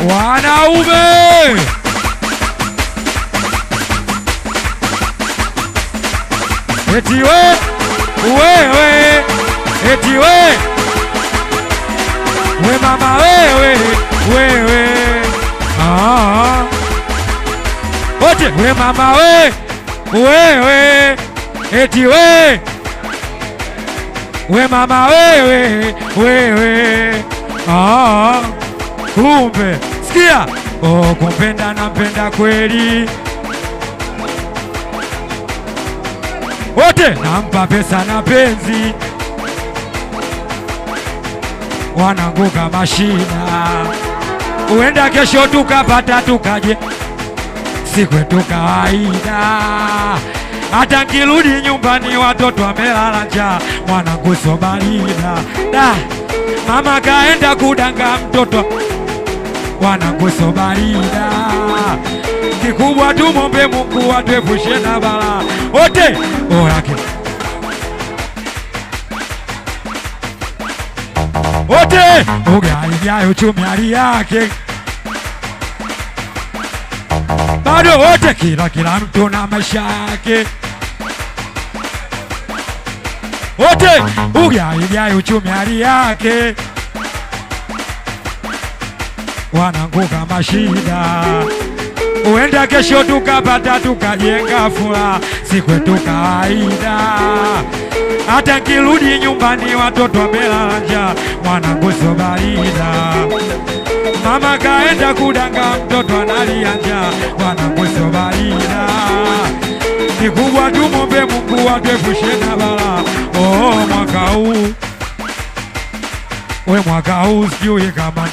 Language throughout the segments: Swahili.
Wanaume, eti we wewe, eti we we mama wewe wewe, ah, wote we mama we wewe, eti we we mama wewe wewe, ah, kumbe sikia, oh, kumpenda nampenda kweli wote, nampa pesa na penzi, wananguka mashina, huenda kesho tukapata tukaje, si kwetu kawaida. Hata nkirudi nyumbani watoto wamelala njaa, mwanangu sobalida da, mama kaenda kudanga mtoto, wanangu sobalida. Kikubwa tumombe Mungu atuepushe na balaa wote orake wote ugaigayo uchumi hali yake bado wote, kila mtu na maisha yake wote, ugaigayo uchumi hali yake, wananguka mashida, huenda kesho tukapata tukajenga furaha, si kwetu kawaida. Hata nkirudi nyumbani watoto wamelala njaa, mwanangu sobalida. Mama kaenda kudanga, mtoto analia njaa, mwanangu sobalida. Kikubwa tumombe Mungu atuepushe na balaa. Oh, mwaka huu we, mwaka huu sijui kama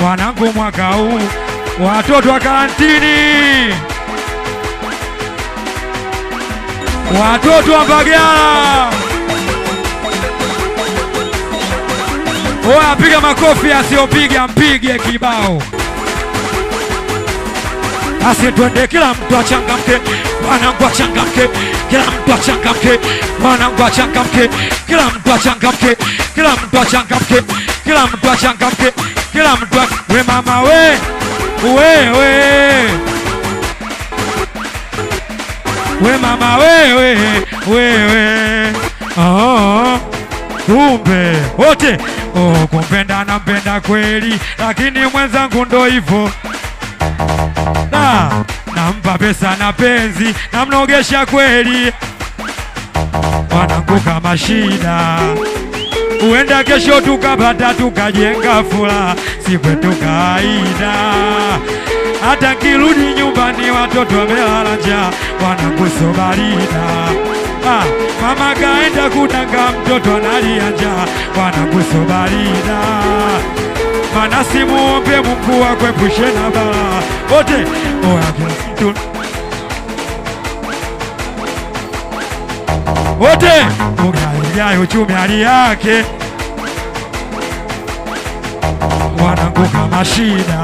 wanangu, mwaka huu watoto wa karantini, watoto wa Mbagala, oya, piga makofi, asiyopiga mpige kibao. Asi twende, kila mtu achangamke, mwanangu achangamke, kila mtu achangamke, mwanangu achangamke, kila mtu achangamke, kila mtu achangamke, kila mtu achangamke, kila mtu we mama we wewe we mama wewe wewe, oh, kumbe wote oh, kumpenda nampenda kweli, lakini mwenzangu ndo hivyo na nampa pesa na penzi namnogesha kweli, wanangu kama shida, huenda kesho tukapata tukajenga furaha, si kwetu kawaida. Hata nkirudi nyumbani watoto wamelala njaa, wanangu sobalida. Ah, mama kaenda kudanga, mtoto analia njaa, wanangu sobalida. Mana simuombe Mungu akuepushe na balaa wote, oya kila mtu wote, ugaigai uchumi hali yake, wanangu kama shida,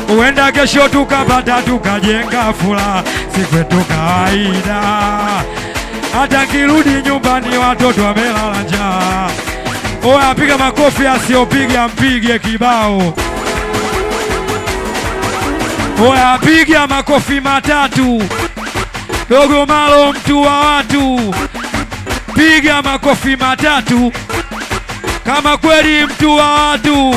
huenda kesho tukapata tukajenga furaha, si kwetu kawaida. Hata nkirudi nyumbani watoto wamelala njaa. Oya, piga makofi, asiyopiga mpige kibao. Oya, piga makofi matatu. Dogo Malo, mtu wa watu, piga makofi matatu kama kweli mtu wa watu.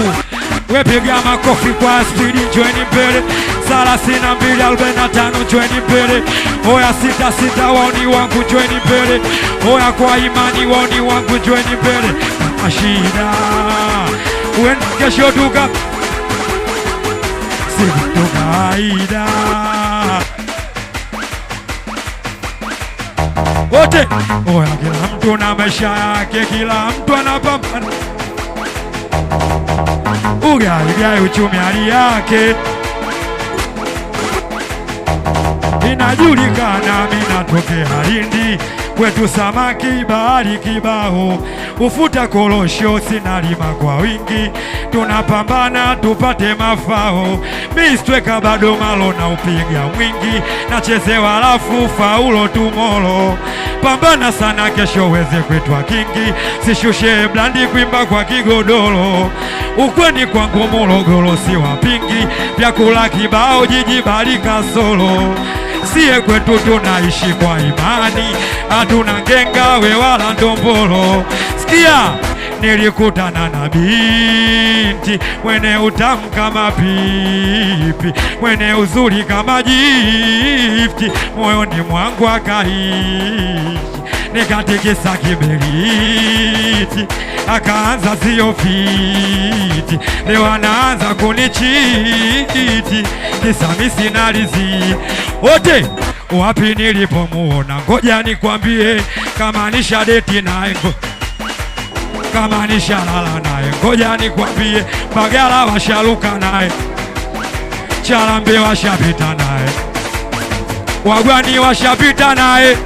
We piga makofi kwa spidi, njweni mbele 32 45, njweni mbele. Oya 6 6 waoni wangu, njweni mbele. Oya kwa imani waoni wangu, njweni mbele. Mashida uende kesho tuka siku kawaida wote. Oya, kila mtu na maisha yake, kila mtu anapambana. Ugaigai uchumi hali yake inajulikana, mimi natokea Lindi. Kwetu samaki bahari kibao, ufuta korosho sinalima kwa wingi, tunapambana tupate mafao. Mistweka bado malo na upiga mwingi, nachezewa lafu faulo tumolo. Pambana sana kesho weze kwetwa kingi, sishushe blandi kwimba kwa kigodoro. Ukweni kwangu Morogoro si wapingi, vyakula kibao jiji bali kasoro. Sie kwetu tunaishi kwa imani, hatuna ngenga we wala ndombolo. Sikia, nilikutana na binti mwene utamu kama pipi, mwene uzuri kama jifti, moyoni mwangu akaishi. Nikatikisa kiberiti, akaanza sio fiti, leo anaanza kunichiti, kisa mimi sina riziki. Wote wapi nilipomuona, ngoja nikwambie, kama nishadeti naye, kama nishalala naye, ngoja nikwambie, Mbagala washaluka naye, Chalambe washapita naye, Wagwani washapita naye,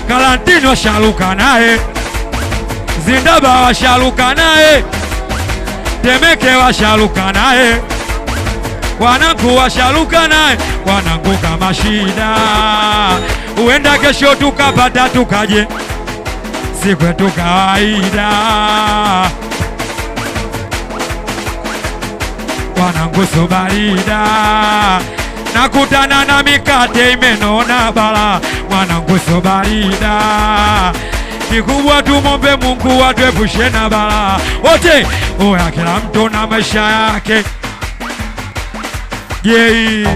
Kalantini washaluka naye, Zindaba washaluka naye, Temeke washaluka naye, wanangu washaluka naye, wanangu kama shida, huenda kesho tukapata tukaje, si kwetu kawaida. Wanangu subarida, nakutana na mikate imenona bala, mwanangu subarida, kikubwa tumombe Mungu atuepushe na bala. Wote oya, kila mtu na maisha yake. Yei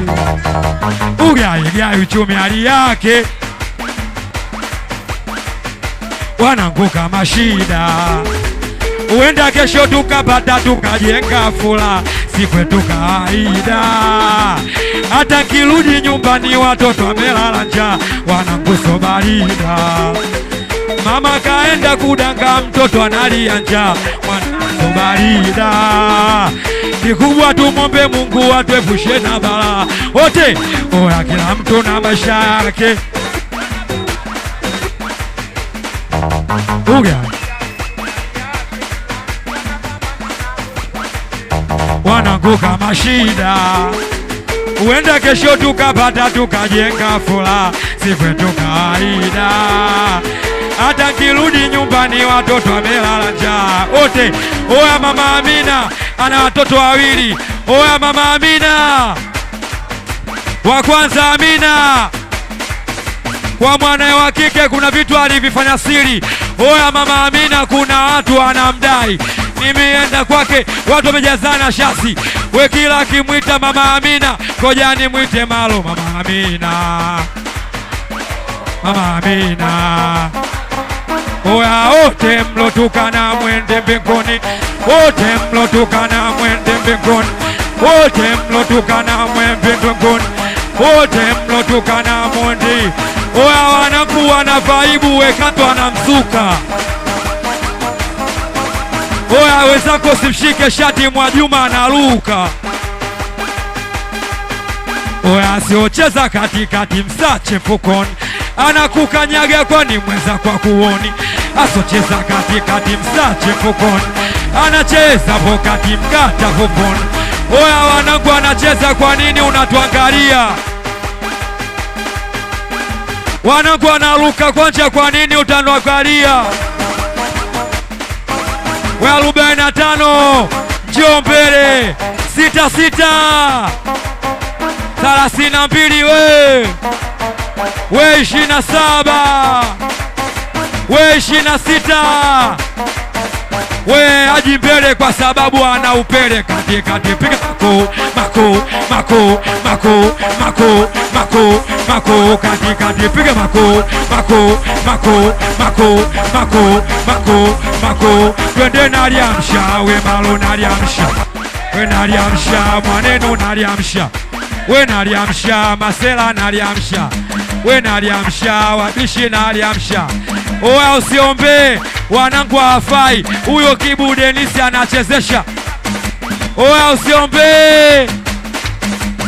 ugai uchumi hali yake, wanangu kama shida, huenda kesho tukapata tukajenga fula, si kwetu kawaida. Hata kirudi nyumbani watoto wamelala njaa, wanangu sobarida. Mama kaenda kudanga, mtoto analia njaa, mwanangu sobarida. Kikubwa tumombe Mungu atuepushe na balaa. Wote oya, kila mtu na maisha yake. Uga wanangu kama shida, huenda kesho tukapata tukajenga furaha, si kwetu kawaida. Hata kirudi nyumbani watoto wamelala njaa. Wote oya, mama Amina ana watoto wawili. Oya mama Amina, wa kwanza Amina kwa mwanae wa kike kuna vitu alivifanya siri. Oya mama Amina, kuna watu anamdai. Nimeenda kwake watu wamejazana shasi, we kila akimwita mama Amina, koja nimwite Malo. Mama Amina, mama Amina. Oya wote mlotukana mwende mbinguni, wote mlotukana mwende mbinguni, wote mlotukana mwende mbinguni, wote mlotukana mwende. Oya wanangu wana vaibu, wekato anamzuka. Oya wenzako simshike shati, Mwajuma anaruka. Oya asiocheza katikati msache mfukoni, anakukanyaga kwani mwenza kwa kuoni. Asocheza katikati msache mfukoni, anacheza pokati mkata kuponi. Oya wanangu anacheza, kwa nini unatuangalia? Wanangu anaruka kwanja, kwa nini utaniangalia? We 45 njoo mbele, 66 32 we 27 we 26 we aji mbele kwa sababu ana upele. Katikati piga mako mako mako mako mako mako mako, katikati piga mako mako mako mako mako mako mako, twende naliamsha we malo naliamsha we naliamsha mwanenu naliamsha we naliamsha masela naliamsha we naliamsha wabishi naliamsha. Oya usiombe wanangu hawafai, huyo Kibu Denisi anachezesha. Oya usiombe,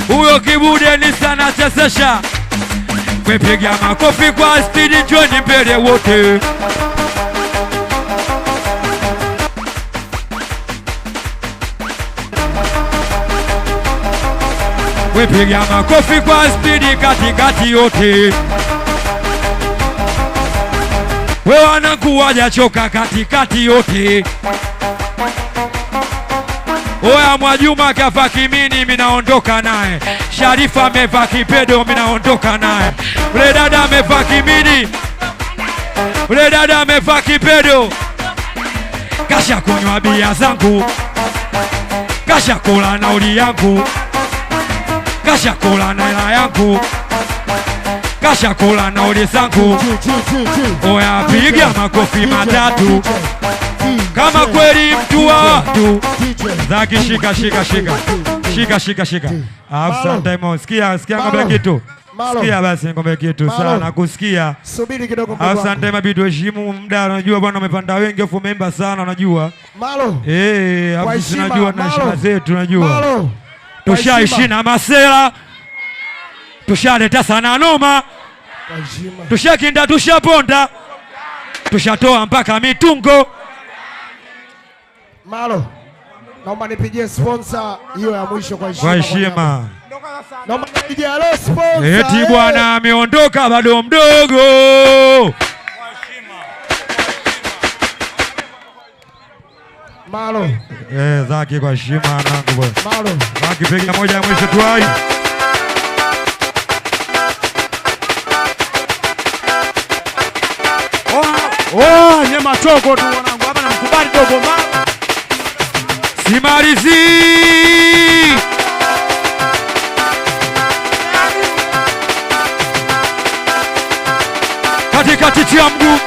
huyo Kibu Denisi anachezesha. Wepiga makofi kwa spidi, njoni mbele wote. Wepiga makofi kwa spidi katikati yote. We wanangu wajachoka katikati yote. Oya Mwajuma kavaa kimini, minaondoka naye. Sharifa amevaa kipedo, minaondoka naye. Ule dada amevaa kimini, ule dada amevaa kipedo. Kasha kunywa bia zangu, kasha kula nauli yangu, kasha kula na hela yangu, kasha kula nauli zangu. Oya piga makofi matatu kama kweli mtu wa watu. Zaki, shika shika shika shika shika shika. Alafu sometime sikia sikia ngombe kitu. Sikia basi ngombe kitu sana kusikia. Subiri kidogo mdogo Alafu wangu. sometime inabidi tuheshimu muda, unajua bwana umepanda wengi afu umeimba sana unajua. Malo. Eh, Kwa alafu heshima, tunajua na heshima Malo. zetu unajua. Malo. Kwa Tushaishi heshima. na masela. Tushaleta sana noma. Kwa heshima. Tushakinda, tushaponda. Tushatoa mpaka mitungo. Malo. Naomba nipigie sponsor hiyo ya mwisho kwa heshima. Kwa heshima. Naomba nipigie halo sponsor. Eti eh. bwana ameondoka bado mdogo. Malo. Eh, Zaki kwa heshima nangu bwana. Malo. Zaki piga moja ya mwisho tuai. Oh, nyema choko tu wanangu. Hapa namkubali dogo Malo. Simalizi. Katikati tia mguu,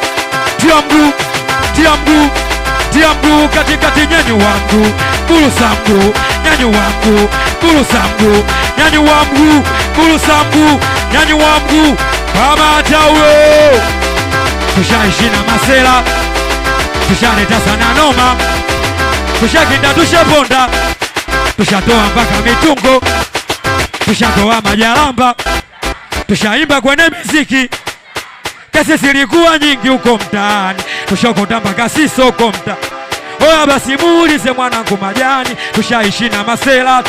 tia mguu, tia mguu, tia mguu katikati, nyanyua mguu, burusa mguu, nyanyua mguu, burusa mguu, nyanyua mguu, burusa mguu, nyanyua mguu, kama taulo. Tushaishi na masela, tushaleta sana noma, tushakinda, tushaponda, tushatoa mpaka mitungo, tushatoa majalamba, tushaimba kwenye miziki. Kesi zilikuwa nyingi huko mtaani, tushokota mpaka sisoko mta. Oya basi muulize mwanangu majani, tushaishi na masela,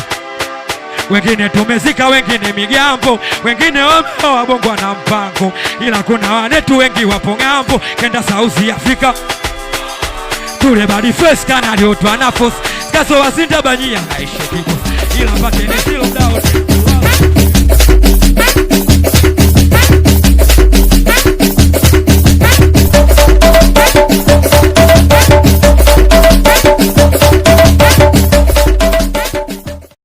wengine tumezika, wengine migambo, wengine wameoa bongo na mpango, ila kuna wanetu wengi wapo ng'ambo, kenda South Africa tule badi face kana liotwa na force skaso wasinda banyia naishi kibo ila pate nisilo dao.